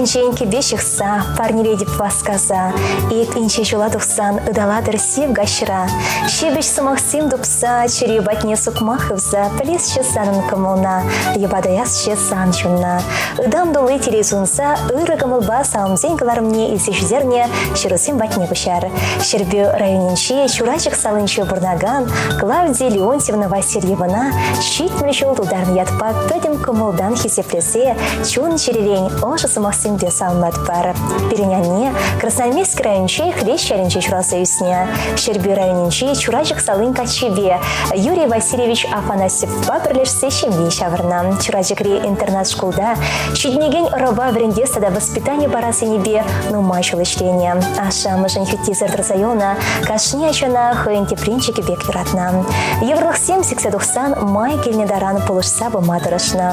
Ҫӳҫӗнчен кӗпе ҫыхса парнелетӗп васкаса. Эп инҫе ҫула тухсан ыталатӑр сив каҫра. Ҫепӗҫ сӑмахсем тупса чӗре патне сукмак хывса пӗлесчӗ санӑн кӑмӑлна, йӑпатаясчӗ сан чунна. Ытам тулли телей сунса ырӑ кӑмӑлпа саламсен кӑларӑмне илсе ҫитернӗ ҫырусем патне куҫар. Ҫӗрпӳ районӗнчи Чурачӑк салинче пурӑнакан Клавдия Леонтьевна Васильевӑна 70 ҫул тултарнӑ ятпа пӗтӗм кӑмӑлтан хисеплесе чун-чӗререн ӑшӑ сӑмахсемпе саламлатпӑр. Пирӗн анне Красноармейски районӗнчи Хлеҫ ялӗнче ҫуралса ӳснӗ. Ҫӗрпӳ районӗнчи Чурачӑк салин каччипе Юрий Васильевич Афанасьевпа пӗрлешсе ҫемье ҫавӑрнӑ. Чурачӑкри интернат шкулта ҫитӗнекен ӑрӑва вӗрентес тата воспитани парас енӗпе нумай ҫул ӗҫленӗ. Ашшӗ-амӑшӗн хӳттисӗр тӑрса юлнӑ кашни ачана хӑйӗн тӗпренчӗкӗ пек юратнӑ. Йывӑрлӑхсем сиксе тухсан май килнӗ таран пулӑшса пыма тӑрӑшнӑ.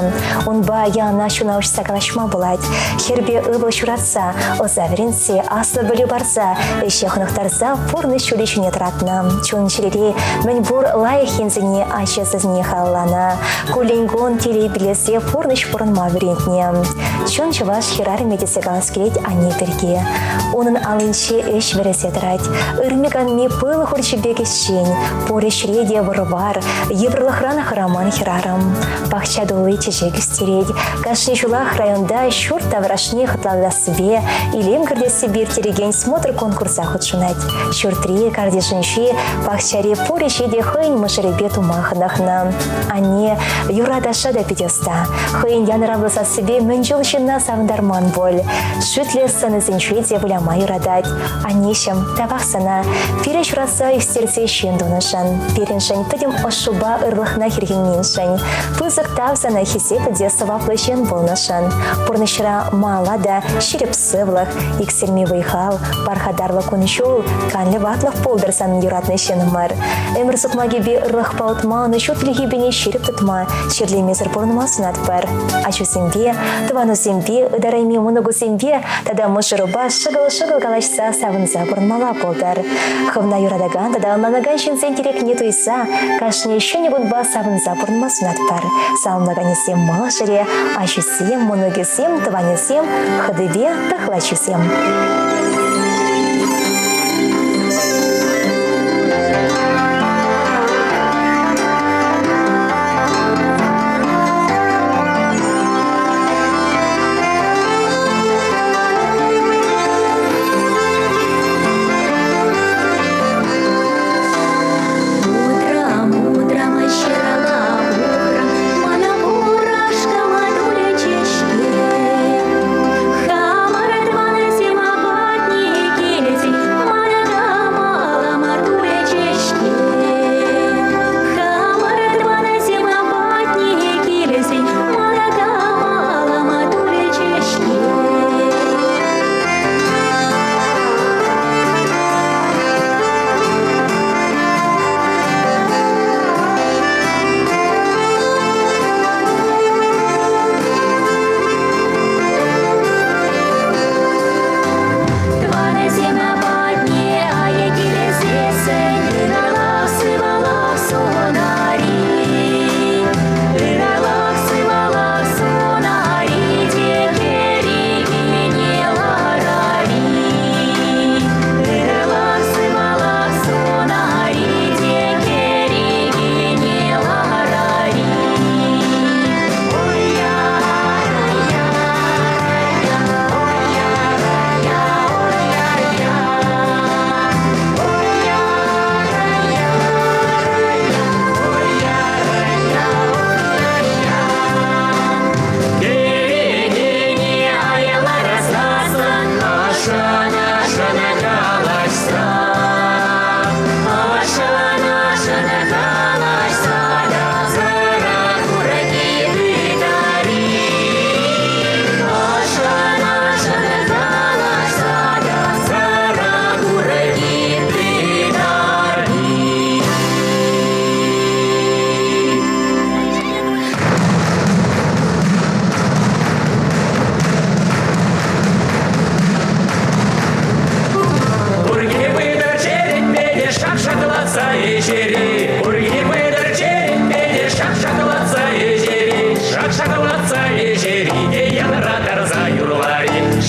Унпа яланах чуна уҫса калаҫма пулать. Хӗрпе ывӑл ҫуратса, ӑса вӗрентсе, аслӑ пӗлӳ парса, ӗҫе хӑнӑхтарса пурнӑҫ ҫулӗ ҫине тӑратнӑ. Чун-чӗрере мӗнпур лайӑх енсене ача сасне халалланӑ. Куллен-кун телей пилесе пурнӑҫ пурӑнма вӗрентнӗ. Чун чӑваш хӗрарӑмӗ тесе калас килет анне пирки. Унӑн аллинче ӗҫ вӗресе тӑрать. Ырми-канми пыл хурчӗ пек ӗҫчен, пур ӗҫре те вӑр-вар, йывӑрлӑхран хӑраман хӗрарӑм. Пахча тулли чечек ӳстерет. Кашни ҫулах районта ҫурт таврашне хӑтлантассипе, илем кӗртессипе ирттерекен смотр-конкурса хутшӑнать. Ҫуртри, картишӗнчи, пахчари пур ӗҫе те хӑйӗн мӑшӑрӗпе тума хӑнӑхнӑ. Анне юрра-ташша та питӗ ӑста. Хӑйӗн янӑравлӑ сассипе мӗн чул ҫынна савӑнтарман пуль. Шӳтлӗ сценӑсенче те выляма юратать. Аннеҫӗм, тавах сана, пире ҫуратса ӳстерсе ҫын тунӑшӑн, пирӗншӗн пӗтӗм ӑшшупа ырлӑхна хӗрхенниншӗн. Пысӑк тав сана хисеплӗ те сӑваплӑ ҫын пулнӑшӑн. Пурнӑҫра мала та ҫирӗп сывлӑх, иксӗлми вӑй-хал, пархатарлӑ кун-ҫул, канлӗ ватлӑх пултӑр санӑн юратнӑ ҫыннӑмӑр. Ӗмӗр сукмакӗпе ырлӑхпа утма, ӑнӑҫу тилхепине ҫирӗп тытма, чирлемесӗр пурӑнма сунатпӑр. Ачусемпе, тӑванусемпе, ытарайми мӑнукусемпе тата мӑшӑрупа шӑкӑл-шӑкӑл калаҫса савӑнса пурӑнмалла пултӑр. Хӑвна юратакан тата ӑнланакан ҫынсен тӗрекне туйса кашни ҫӗнӗ кунпа савӑнса пурӑнма сунатпӑр. Саламлаканӗсем мӑшӑрӗ, ачисем, мӑнукӗсем, тӑванӗсем, хӑтипе тӑхлачисем. Утром, утром ҫырла ухрӑм, мана пурашкама тулӗччӗ-ҫке. Хамӑр тӑвансем апат.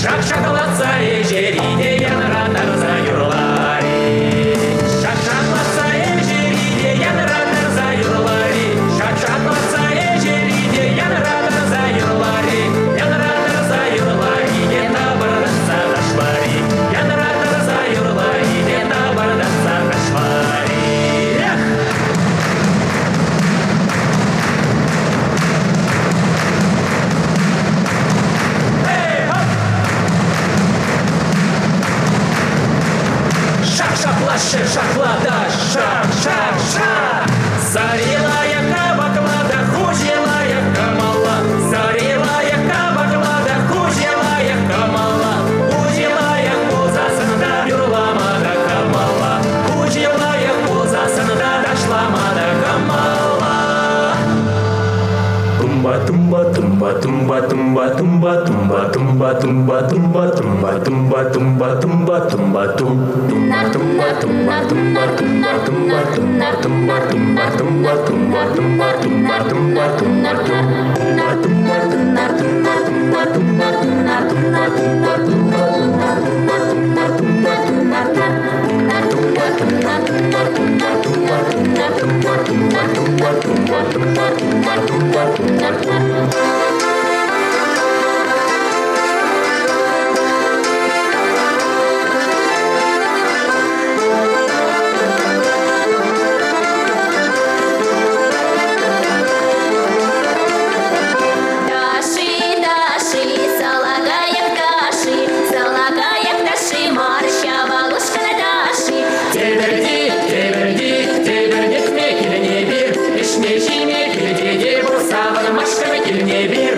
Шак шаклатса ӗҫери те янратарса юрлари. Шак шаклатса ӗҫери те янратарса юрлари. Шак шаклатса ӗҫери те янратарса юрлари. Янратарса юрлари те тапӑртатса ташлари. Янратарса юрлари те тапӑртатса ташлари. Эх! Шак-шаклаҫҫӗ шаклата, шак-шак-шак. Сарила яка баклада, хуҫила яка мала. Сарила яка баклада, хуҫила яка мала. Хуҫила як пулсассӑн та юрлама та камала. Хуҫила як пулсассӑн та ташлама та камала. Тумба тумба тумба тумба тумба тумба тумба тумба тумба тумба тумба тумба тумба тумба тумба тум тумба тумба тумба тумба тумба тумба тумба тумба тумба тумба тумба тумба тумба тумба тумба тум тумба тумба тумба тумба тумба тумба тумба тумба тумба тумба тумба тумба тумба тумба тум тумба тумба тумба тумба тумба тумба тумба тумба тумба тумба тумба тумба тумба тум. Таши, таши, салагая пташи, салагая пташи, марша, волошка Наташи. Тепӗрти, тепӗрти, тепӗртетме килне пир, ӗҫме-ҫиме килте те пур, савӑнмашкӑн килне пир.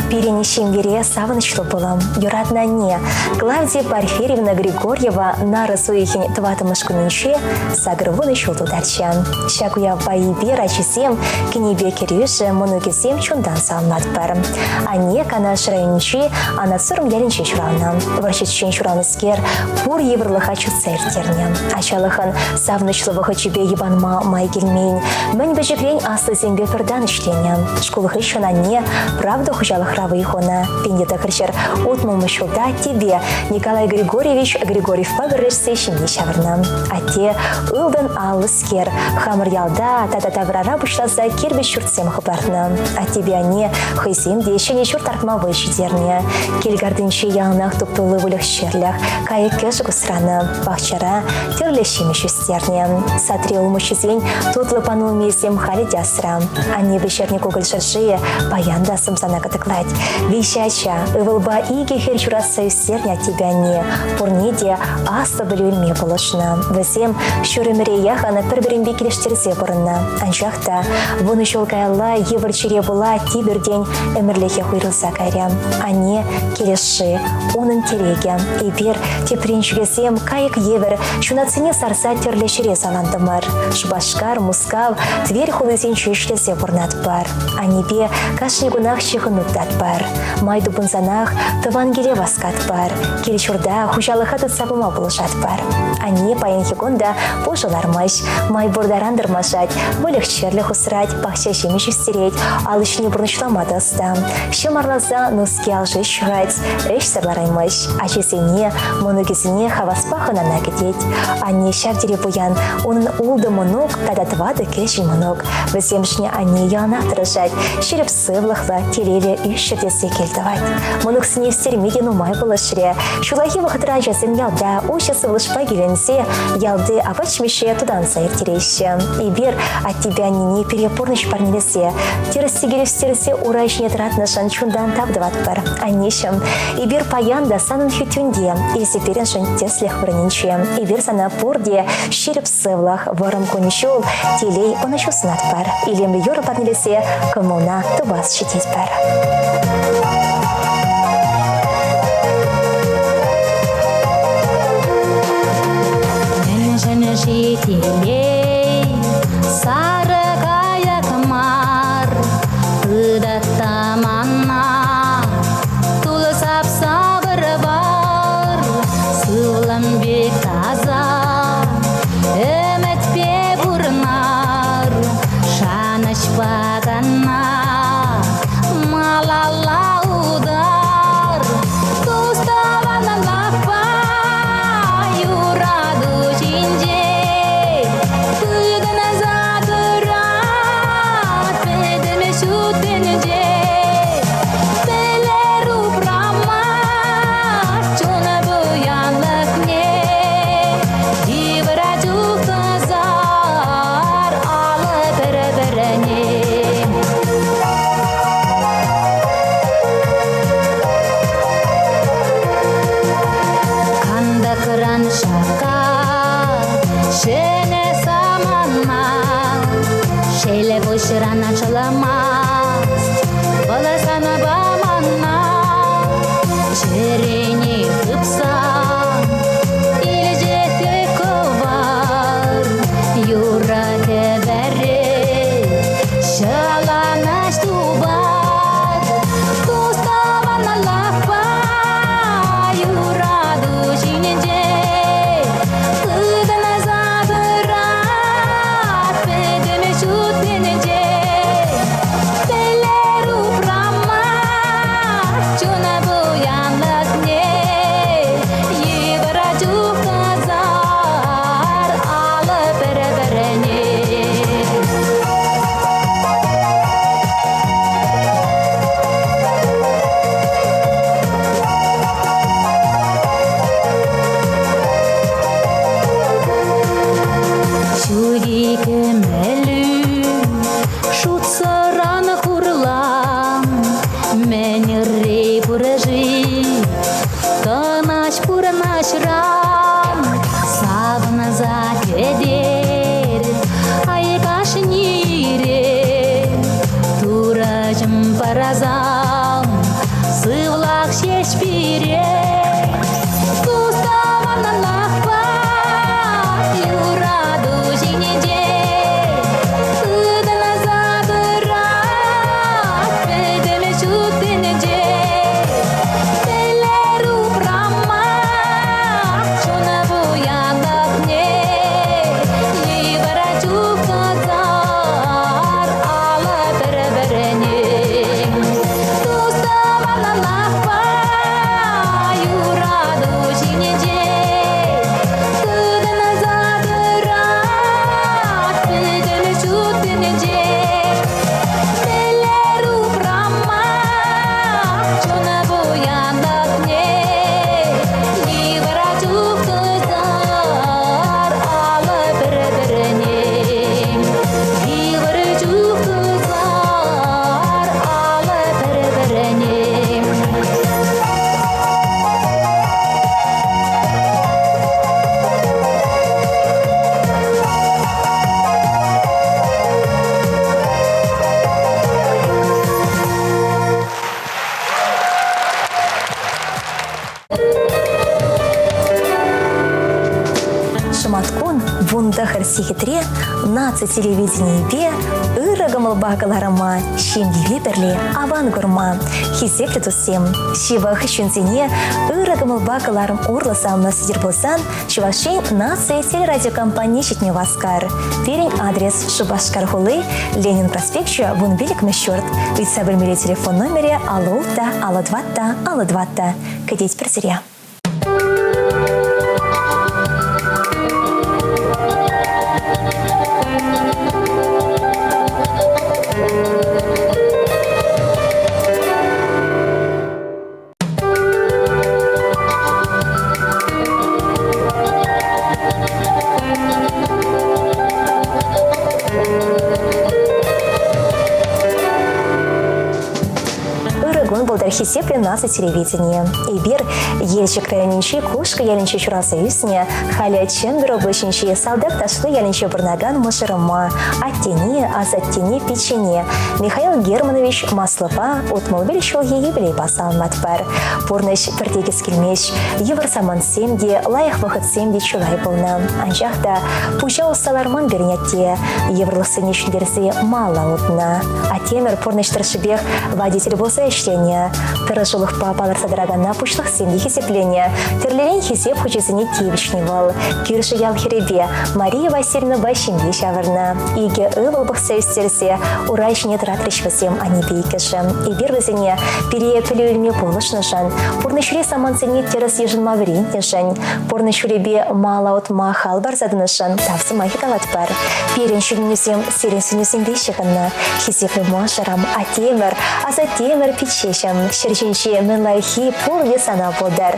Пирӗн ҫемьере савӑнӑҫлӑ пулӑм. Юратнӑ анне Клавдия Порфирьевна Григорьева нарӑс уйӑхӗн тӑваттӑмӗш кунӗнче 80 ҫул тултарчӗ. Ҫак уявпа эпир ачисем, кӗнепе кӗрӳшӗ, мӑнукӗсем чунтан саламлатпӑр. Анне Канаш районӗнчи Анат Сурӑм ялӗнче ҫуралнӑ. Вӑрҫӑччен ҫуралнӑскер пур йывӑрлӑха чӑтса ирттернӗ. Ачалӑхӑн савӑнӑҫлӑ вӑхӑчӗпе йӑпанма май килмен. Мӗн пӗчӗкрен аслисемпе пӗртан ӗҫленӗ. Шкул хыҫҫӑн анне Правда хуҫалӑхра вӑй. хунӑ. 1960 ҫулта аттепе Николай Григорьевич Григорьевпа пӗрлешсе ҫемье ҫавӑрнӑ. Атте ылтӑн аллӑскер, хамӑр ялта тата таврара пуҫласа кирпӗч ҫуртсем хӑпартнӑ. Аттепе анне хӑйсем те ҫӗнӗ ҫурт лартма вӑй ҫитернӗ. Кил картинче яланах туп-тулли выльӑх-чӗрлӗх, кайӑк-кӗшӗк усранӑ. Пахчара тӗрлӗ ҫимӗҫ ӳстернӗ. Садри улмуҫҫисен тутлӑ панулмийӗсем халӗ те асра. Анне пӗҫернӗ кукӑль шӑршийӗ паян та сӑмсана кӑтӑклать. Виҫӗ ача, ывӑлпа икӗ хӗр ҫуратса ӳстернӗ аттепе анне. Пурне те аслӑ пӗлӳ илме пулӑшнӑ. Вӗсем ҫур ӗмӗре яхӑн пӗр-пӗринпе килӗштерсе пурӑннӑ. Анчах та вунӑ ҫул каялла йывӑр чире пула типӗртен ӗмӗрлӗхех уйрӑлса кайрӗ. Анне килӗшши, унӑн тӗрекӗ. Эпир, тӗпренчӗкӗсем, кайӑк евӗр ҫунатсене сарса тӗрлӗ ҫӗре салантӑмӑр. Шупашкар, Мускав, Тверь хулисенче ӗҫлесе пурӑнатпӑр. Аннепе кашни кунах ҫыхӑну тытатпӑр. Май тупӑнсанах тӑван киле васкатпӑр. Кил-ҫурта, хуҫалӑха тытса пыма пулӑшатпӑр. Анне паянхи кун та пушӑ лармасть, май пур таран тӑрмашать, выльӑх-чӗрлӗх усрать, пахча ҫимӗҫ ӳстерет, ал ӗҫне пурнӑҫлама та ӑста. Ҫӑм арласа нуски алши ҫыхать, ӗҫсӗр лараймасть. Ачисене, мӑнукӗсене хаваспа хӑнана кӗтет. Анне ҫав тери пуян, унӑн ултӑ мӑнук тата тӑватӑ кӗҫӗн мӑнук. Вӗсемшӗн анне яланах тӑрӑшать, ҫирӗп сывлӑхлӑ, телейлӗ ӳсчӗр тесе кӗл тӑвать. Мӑнуксене ӳстерме те нумай пулӑшрӗ. Ҫуллахи вӑхӑтра ачасем ялта уҫӑ сывлӑшпа киленсе ялти апат-ҫимӗҫе тутанса ирттереҫҫӗ. Эпир аттепе аннене пире пурнӑҫ парнелесе, тӗрӗс-тӗкел ӳстерсе ура ҫине тӑратнӑшӑн чунтан тав тӑватпӑр. Аннеҫӗм, эпир паян та санӑн хӳттӳнте, эсӗ пирӗншӗн тӗслӗх вырӑнӗнче. Эпир сана пурте ҫирӗп сывлӑх, вӑрӑм кун-ҫул, телей, ӑнӑҫу сунатпӑр. Илемлӗ юрӑ парнелесе кӑмӑлна тупас ҫитетпӗр. Мӗншӗн-ши телей сарӑ кайӑк мар, тытать мана тулӑ сапса вӑр-вар, сывлӑм пек таса ӗмӗтпе пурӑнар, шанӑҫпа кӑна малалла утар. Тус-тӑванлӑхпа юрату ҫинче тытӑнса тӑрать пӗтӗм ҫут тӗнче. Пӗлер упрама чун пуянлӑхне, йывӑра чух тӑсар алӑ пӗр-пӗрне. Кантӑкран шакка ҫӗнӗ самана, шел пуҫран ачаламасть, вӑл санпа мана. Чӗрене хыпса илчӗ кӑвар, юра-кӗвӗре ҫӑлӑнӑҫ тупар. Тус-тӑванлӑхпа юрату ҫинче тытӑнса тӑрать пӗтӗм ҫут тӗнче. Пӗлер упрама чун пуянлӑхне, йывӑра чух тӑсар алӑ пӗр-пӗрне. Ҫути кӗмӗлӳ шутсӑран хурлан, мӗн ырри пур-ши тӑнаҫ пурӑнаҫран? Савӑнса кӗтер ай кашни ире, Турӑҫӑм парасам сывлӑх ҫеҫ пире. Тус-тӑванлӑхпа юрату ҫинче тытӑнса тӑрать. сехетре наци телевиденийӗпе ырӑ кӑмӑлпа кӑларӑма ҫемьепе пӗрле аван курма. Хисеплӗ туссем, ҫывӑх ҫынсене ырӑ кӑмӑлпа кӑларӑм урлӑ савнӑ сӗтел пулсан Чӑваш Ен наци телерадиокомпани ҫитме васкар. Пирӗн адрес Шупашкар хули, Ленин проспекчӗ, 15-мӗш ҫурт. Ыйтса пӗлмелли телефон номерӗ 56 54 54. Кӗтетпӗр сире. Ырӑ кун пултӑр хисеплӗ наци телевиденийӗ. Эпир Елчӗк районӗнчи Кушкӑ ялӗнче ҫуралса ӳснӗ, халӗ Чӗмпӗр облаҫӗнчи Салтак Ташлы ялӗнче пурӑнакан мӑшӑрӑма, аттене, асаттене, пиччене Михаил Германович Маслова 65 ҫулхи юбилейпа саламлатпӑр. Пурнӑҫ пӗр тикӗс килмест. Йывӑр самантсем те, лайӑх вӑхӑтсем те чылай пулнӑ. Анчах та пуҫа усса ларман пирӗн атте. Йывӑрлӑхсене ҫӗнтерсе мала утнӑ. Аттемӗр пурнӑҫ тӑршшӗпех водитель пулса ӗҫленӗ. Тӑрӑшулӑхпа палӑрса тӑракана пуҫлӑхсем те хисепленӗ. Тӗрлӗрен хисеп хучӗсене тивӗҫнӗ вӑл. Кӳршӗ ял хӗрӗпе Мария Васильевнӑпа ҫемье ҫавӑрнӑ. Икӗ ывӑл пӑхса ӳстерсе ура ҫине тӑратрӗҫ вӗсем аннепе иккӗшӗ. Эпир вӗсене пире пӗлӳ илме пулӑшнӑшӑн, пурнӑҫри самантсене тӗрӗс йышӑнма вӗрентнӗшӗн, пурнӑҫ ҫулӗпе мала утма хал парса тӑнӑшӑн тав сӑмахӗ калатпӑр. Пирӗн ҫитӗнӳсем сирӗн сӗнӳсемпе ҫыхӑннӑ. Хисеплӗ мӑшӑрӑм, аттемӗр, асаттемӗр, пиччеҫӗм, ҫӗр ҫинче мӗн лайӑххи пурте сана пултӑр.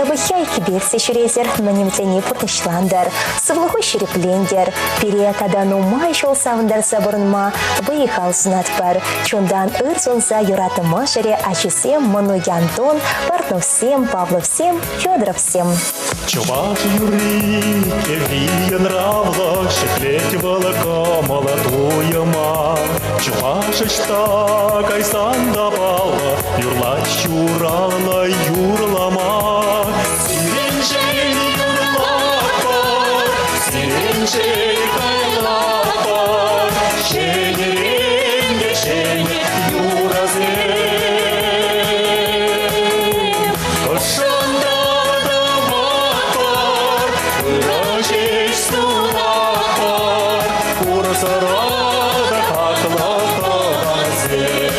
Япӑххи айккипе иртсе ҫӳресӗр мӗн ӗмӗтленни пурнӑҫлантӑр, сывлӑху ҫирӗплентӗр. Пире тата нумай ҫул савӑнтарса пурӑнма вӑй-хал сунатпӑр. Чунтан ыр сунса юратнӑ мӑшӑрӗ, ачисем, мӑнукӗ Антон, Портновсем, Павловсем, Федоровсем. Чӑваш юрри кӗвви янравлӑ ҫӗклет вӑл кӑмӑл туйӑма. Чӑваш ӑҫта кайсан та паллӑ, юрлать ҫуралнӑ юрлама. Сирӗншӗн юрлатпӑр, сирӗншӗн хайлатпӑр, ҫӗнӗрен те ҫӗнӗ юрӑсем. Ӑшшӑн тӑватпӑр, ырӑ ҫеҫ сунатпӑр, курсӑра та хаклӑ тӑвансем.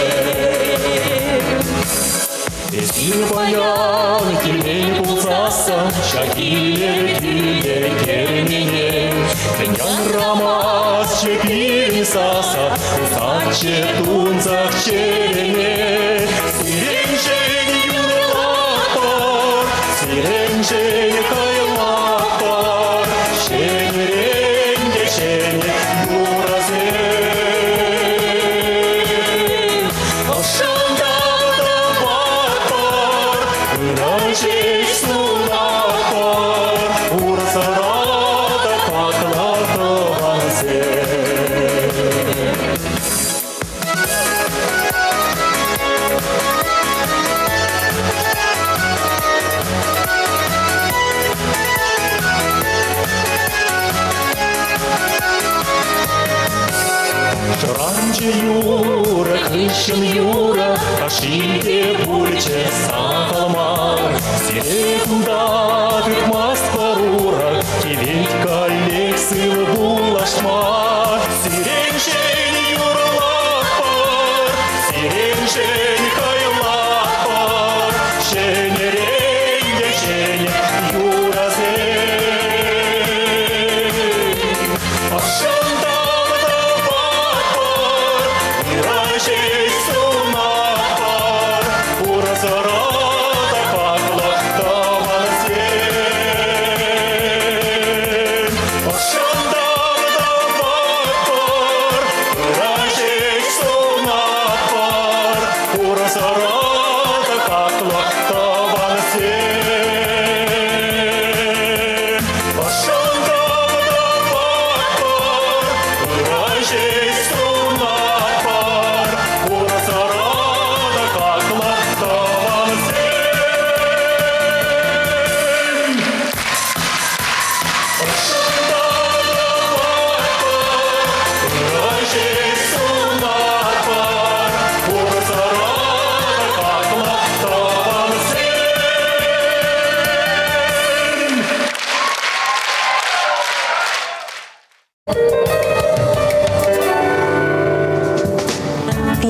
Эсир паян килмен пулсассӑн ҫак илӗртӳллӗ кермене янрамастчӗ пирӗн сасӑ, пусатчӗ тунсӑх чӗрене. Сирӗншӗн юрлатпӑр, сирӗншӗн хайлатпӑр, ҫӗнӗрен те ҫӗнӗ юрӑсем. Ӑшшӑн тӑватпӑр, ырӑ ҫеҫ сунатпӑр, пурсӑра та хаклӑ тӑвансем. Шӑранчӗ юрӑ хыҫҫӑн юрӑ, ташши те пулчӗ сахал мар. Сире кунта тытмастпӑр урӑх, тивет каллех сывӑ пулашма. Сиреншӗн юрлатпӑр, сиреншӗн хайлатпӑр, ҫӗнӗрен те ҫӗнӗ юрӑсем. Ӑшшӑнтан тӑватпӑр, ырӑ ҫеҫ сунатпӑр, пурсӑра та хаклӑ тӑвансем. Ӑшшӑнтан тӑватпӑр, ырӑ ҫеҫ сунатпӑр,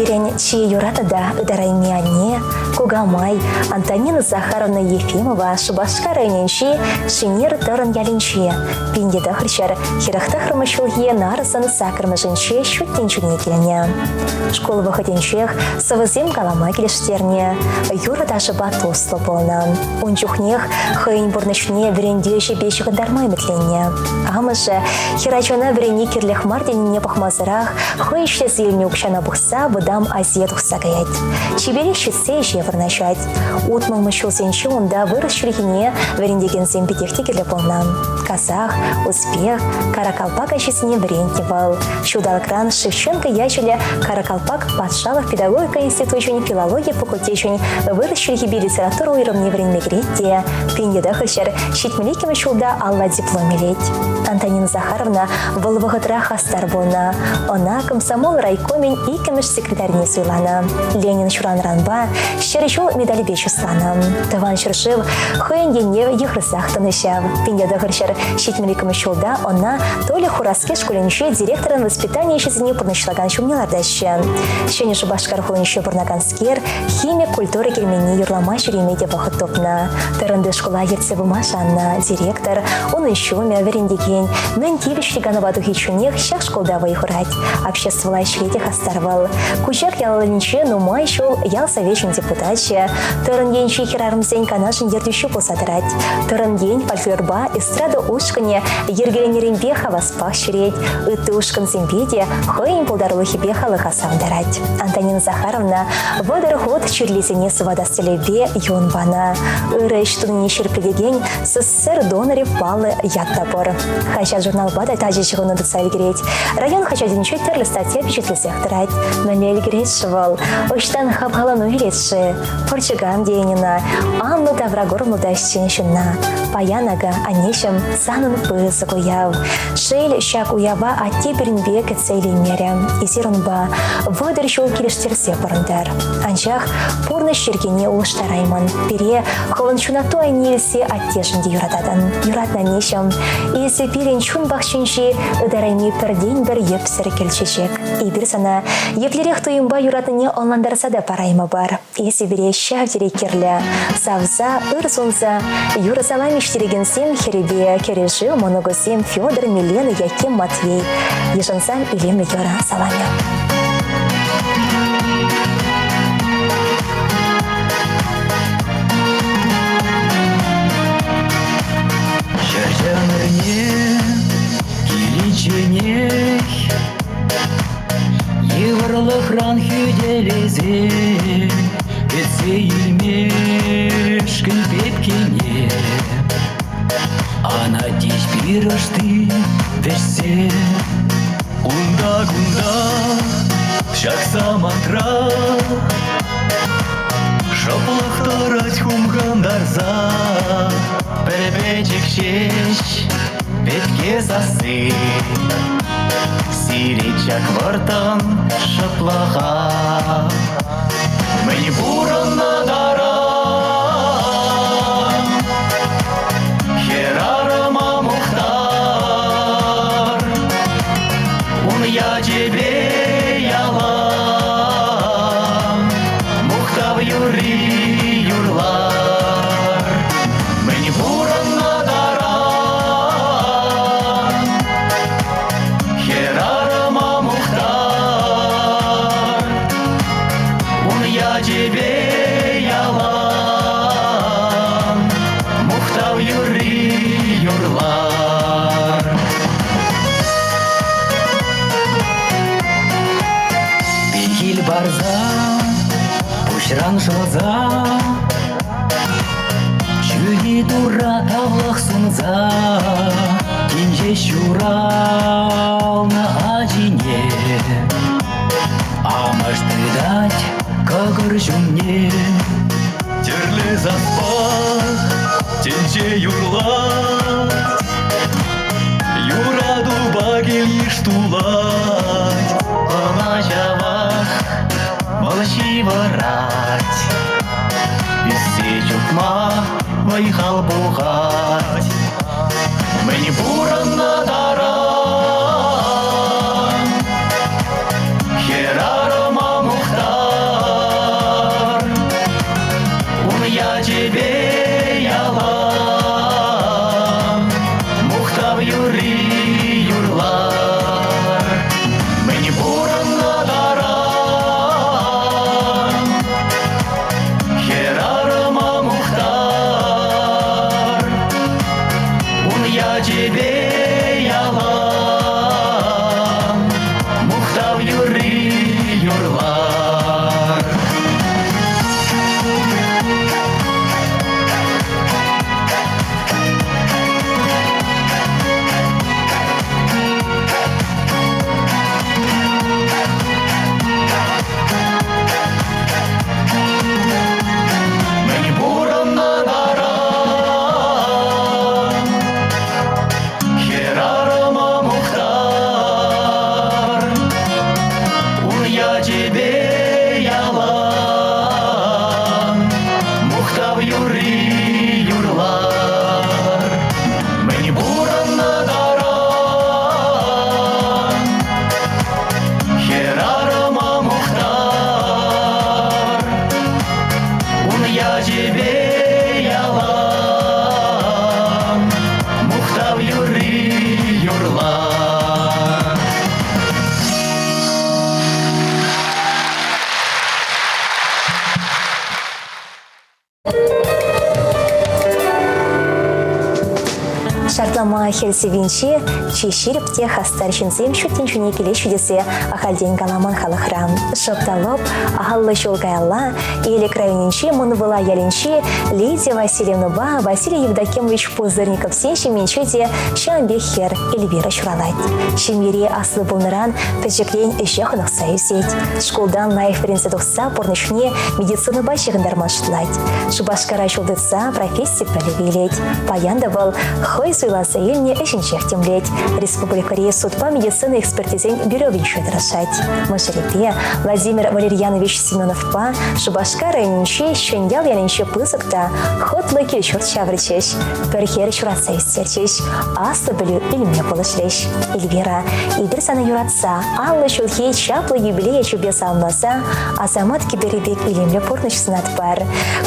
Пирӗн чи юратнӑ та ытарайми анне, кукамай Антонина Захаровна Ефимова Шупашкар районӗнчи Шинер Тӑрӑн ялӗнче 1949 ҫулхи нарӑсӑн саккӑрмӗшӗнче ҫут тӗнчене килнӗ. Шкул вӑхӑтӗнчех сӑвӑсем калама килӗштернӗ, юрӑ-ташӑпа туслӑ пулнӑ. Ун чухнех хӑйӗн пурнӑҫне вӗрентӳ ӗҫӗпе ҫыхӑнтарма ӗмӗтленнӗ. Амӑшӗ хӗрачана вӗренни кирлех мар тенине пӑхмасӑрах хӑй ӗҫлесе илнӗ укҫана пухса Вӑтам Азие тухса каять. Чиперех ҫитсе ӗҫе вырнаҫать. Утмӑлмӗш ҫулсенче унта вырӑс чӗлхине вӗрентекенсем питех те кирлӗ пулнӑ. Казах, узбек, каракалпак ачисене вӗрентнӗ вӑл. Ҫулталӑкран Шевченко ячӗллӗ Каракалпак патшалӑх педагогика институчӗн филологи факультечӗн вырӑс чӗлхипе литература уйрӑмне вӗренме кӗрет те 1972 ҫулта алла диплом илет. Антонина Захаровна вӑл вӑхӑтра хастар пулнӑ. Ӑна комсомол райкомӗн иккӗмӗш секретарьне суйланӑ. Ленин ҫуранранпа 100 ҫул медальпе чысланӑ. Тӑван ҫӗршыв хӑйӗн енне йыхӑрсах тӑнӑ ҫав. 1972 ҫулта ӑна Толя Хураски шкулӗнче директорӑн воспитани ӗҫӗсене пурнӑҫлакан ҫумне лартаҫҫӗ. Ҫӗнӗ Шупашкар хулинче пурӑнаканскер химик культура керменне юрлама ҫӳреме те вӑхӑт тупнӑ. Тӑрӑнти шкула ертсе пыма шаннӑ директор, унӑн ҫумӗ, вӗрентекен мӗн тивӗҫлӗ канӑва тухичченех ҫак шкулта вӑй хурать. Обществӑлла ӗҫре те хастар вӑл. Кучак ялӗнче нумай ҫул ял совечӗн депутачӗ, Тӑрӑн енчи хӗрарӑмсен канашӗн ертӳҫи пулса тӑрать. Тӑрӑн ен фольклорпа эстрада ушкӑнӗ йӗркеленӗренпе хаваспах ҫӳрет, ытти ушкӑнсемпе те хӑйӗн пултарулӑхӗпе халӑха савӑнтарать. Антонина Захаровна 30 хут чирлисене сыватас тӗллевпе юн панӑ. Ырӑ ӗҫ тунине ҫирӗплетекен СССР донорӗ паллӑ ят та пур. Хаҫат-журналпа та тачӑ ҫыхӑну тытса ӗлкӗрет. Район хаҫатӗнче тӗрлӗ статья пичетлесех тӑрать. Мӗнле ӗлкӗрет-ши вӑл? Ӑҫтан хавхалану илет-ши? Пӑрчӑкан тейӗн ӑна, анлӑ тавракурӑмлӑ та ӗҫчен ҫынна. Паян акӑ, аннеҫӗм, санӑн пысӑк уяв. Шел, ҫак уява атте пирӗнпе кӗтсе илеймерӗ. Эсир унпа 30 ҫул килӗштерсе пурӑнтӑр. Анчах пурнӑҫ йӗркине улӑштараймӑн. Пире хӑвӑн ҫунатту айне илсе аттешӗн те юрататӑн. Юратнӑ аннеҫӗм, эсӗ пирӗн чун пахчинчи ытарайми пӗртен-пӗр йӗпсӗр кӗл чечек. Эпир сана еплерех туйӑмпа юратнине ӑнлантарса та параймӑпӑр. Эсӗ пире ҫав тери кирлӗ. Савса, ыр сунса, юрӑ салам иштерекенсем хӗрӗпе кӗрешӳ мӑнукӗсем Федор, Милена, Яким, Матвей. Йышӑнсан илемлӗ юрӑ саламӗ. Ҫӗр ӗмӗрне киличченех Йывӑрлӑхран хӳтӗлесе кӗтсе илмешкӗн пепкене Ана тиҫ пирӗшти вӗҫсе. Унта-кунта ҫак самантра Шӑплӑх тӑрать хумхантарса. Пӗр пӗчӗк ҫеҫ пепке сасси Сирет ҫак вӑрттӑн шӑплӑха. Мӗн пурӑннӑ таран Хӗрарӑма мухтар. Ун ячӗпе ялан Мухтав юрри юрлар. Мӗн пурӑннӑ таран Хӗрарӑма мухтар. Ун ячӗпе ялан Мухтав юрри юрлар. Пехил парса, пуҫран шӑлса, Ҫӳхи турра тавлӑх сунса, Тин ҫеҫ ҫуралнӑ ачине Амӑш тытать кӑкӑр ҫумне. Тӗрлӗ саспа тӗнче юрлать, Юратупа кил-йыш тулать. Ӑна ҫавах вӑл ҫывӑрать, Ӳссе чупма вӑй-хал пухать. Мӗн пурӑннӑ таран Хӗрарӑма мухтар. Шартлама хӗл сиввинче чи ҫирӗп те хастар ҫынсем ҫут тӗнчене килеҫҫӗ тесе ахальтен каламан халӑхра. Шӑп та лӑп 50 ҫул каялла Элӗк районӗнчи Мӑн Вӑла ялӗнчи Лидия Васильевнӑпа Василий Евдокимович Пузырниковсен ҫемйинче те ҫавӑн пек хӗр Эльвира ҫуралать. Ҫемьере аслӑ пулнӑран пӗчӗкрен ӗҫе хӑнӑхса ӳсет. Шкултан лайӑх вӗренсе тухса пурнӑҫне медицинӑпа ҫыхӑнтарма шутлать. Шупашкара ҫул тытса професси пӗлӗвӗ илет. Паян та вӑл хӑй суйласа илнӗ ӗҫӗнчех тимлет. Республикӑри судпа медицина экспертизин бюровинче тӑрӑшать. Мӑшӑрӗпе Владимир Валерьянович Семеновпа Шупашкар районӗнчи Ҫӗньял ялӗнче пысӑк та хӑтлӑ кил-ҫурт ҫавӑрчӗҫ. Пӗр хӗр ҫуратса ӳстерчӗҫ, аслӑ пӗлӳ илме пулӑшрӗҫ. Эльвира, эпир сана юратса, 50 ҫулхи чаплӑ юбилей ячӗпе саламласа Асамат кӗперӗ пек илемлӗ пурнӑҫ сунатпӑр.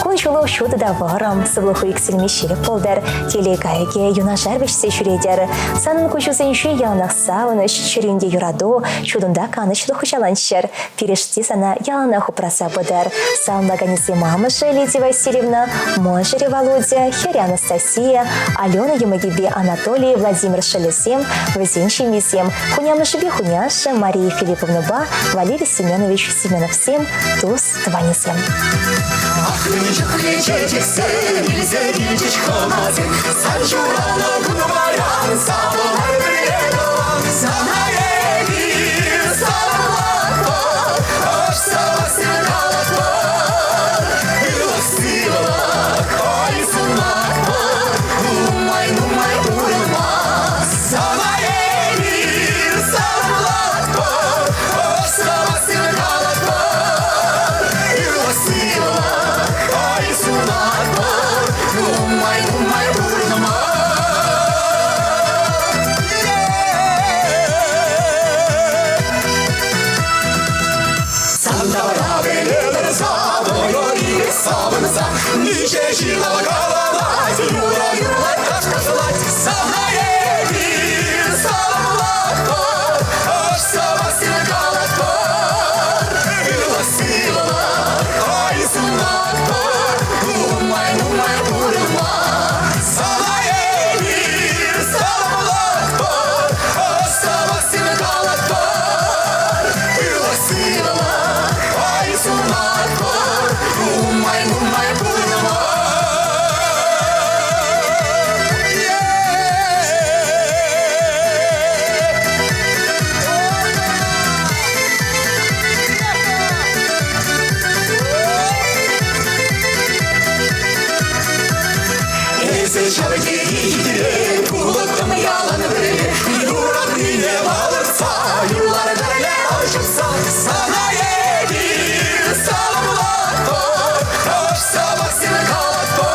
Кун-ҫулу ҫутӑ та вӑрӑм, сывлӑху иксӗлми ҫирӗп пултӑр, телей кайӑкӗ юнашар вӗҫсе ҫӳретӗр. Санӑн куҫусенче яланах савӑнӑҫ, чӗрӳнте юрату, чунунта канӑҫлӑх хуҫаланччӑр. Пирӗшти сана яланах упраса пытӑр. Саламлаканӗсем амӑшӗ Лидия Васильевна, мӑшӑрӗ Володя, хӗрӗ Анастасия, Алена йӑмӑкӗпе Анатолий, Владимир шӑллӗсем, вӗсен ҫемйисем, хунямӑшӗпе хуняшшӗ Мария Филипповнӑпа Валерий Семенович Семеновсем, тус тӑванӗсем. Ах, чухлӗ чечексем илсе килчӗҫ хӑнасем, сан ҫуралнӑ кун паян савӑнар пӗрле тӑван. Сана эпир саламлатпӑр, ӑш сӑмахсем калатпӑр. Ырлӑх-сывлӑх, ой, сунатпӑр, нумай-нумай пурӑнма. Сана эпир саламлатпӑр, ӑш сӑмахсем калатпӑр. Ырлӑх-сывлӑх, ой, сунатпӑр, нумай-нумай пурӑнма. Сантара пӗлетӗр савӑнӑр савӑнса, Ниче ҫырла калать, юра юрлать, ташкашлать. Сана эпир саламлатпӑр, ӑш сӑмахсем калатпӑр. Ырлӑх-сывлӑх, ой, сунатпӑр, нумай-нумай пурӑнма. Сана эпир саламлатпӑр, ӑш сӑмахсем калатпӑр. Ырлӑх-сывлӑх, ой, сунатпӑр, нумай-нумай пурӑнма. Эсӗ ҫав хитре пулӑттӑм ялан пӗрле, юратнине палӑртса, юрлар пӗрле ӑшӑтса. Сана эпир саламлатпӑр, ӑш сӑмахсем калатпӑр.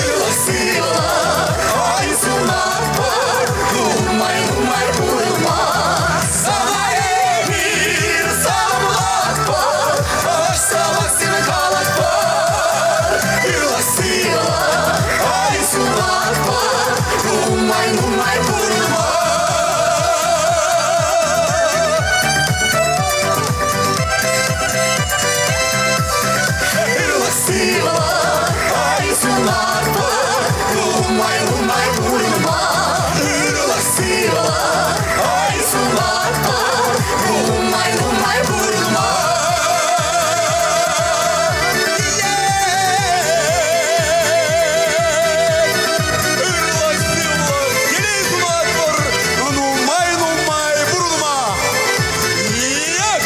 Ырлӑх-сывлӑх, ой, сунатпӑр, нумай-нумай пурӑнма. Сана эпир саламлатпӑр, ӑш сӑмахсем калатпӑр. Ырлӑх-сывлӑх, ой, сунатпӑр, нумай-нумай пурӑнма. Ырлӑх-сывлӑх, ой, сунатпӑр, нумай-нумай пурӑнма. Ырлӑх-сывлӑх, ой, сунатпӑр, нумай-нумай пурӑнма. Ырлӑх-сывлӑх, телей сунатпӑр, нумай-нумай пурӑнма! Ек!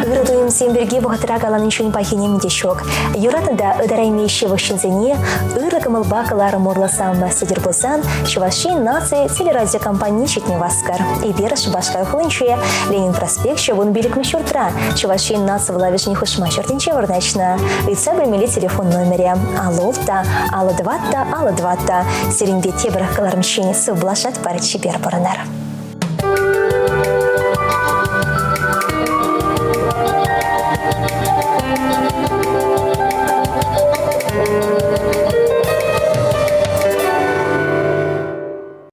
Ырӑ туйӑмсем пирки вӑхӑтра каланинчен пахи нимӗн те ҫук. Юратнӑ та ытарайми ҫывӑх ҫынсене ырӑ кӑмӑлпа кӑларӑм урлӑ савӑнма сӗтӗр пулсан Чӑваш Ен наци телерадиокомпани ҫитме васкӑр. Эпир Шупашкар хулинче Ленин проспекчӗ 15-мӗш ҫуртра Чӑваш Ен наци вулавӑшӗн хушма ҫуртӗнче вырнаҫнӑ. Ыйтса пӗлмелли телефон номерӗ 56 54 54. Сирӗнпе тепӗр кӑларӑмччен сывпуллашатпӑр чипер пурӑнар.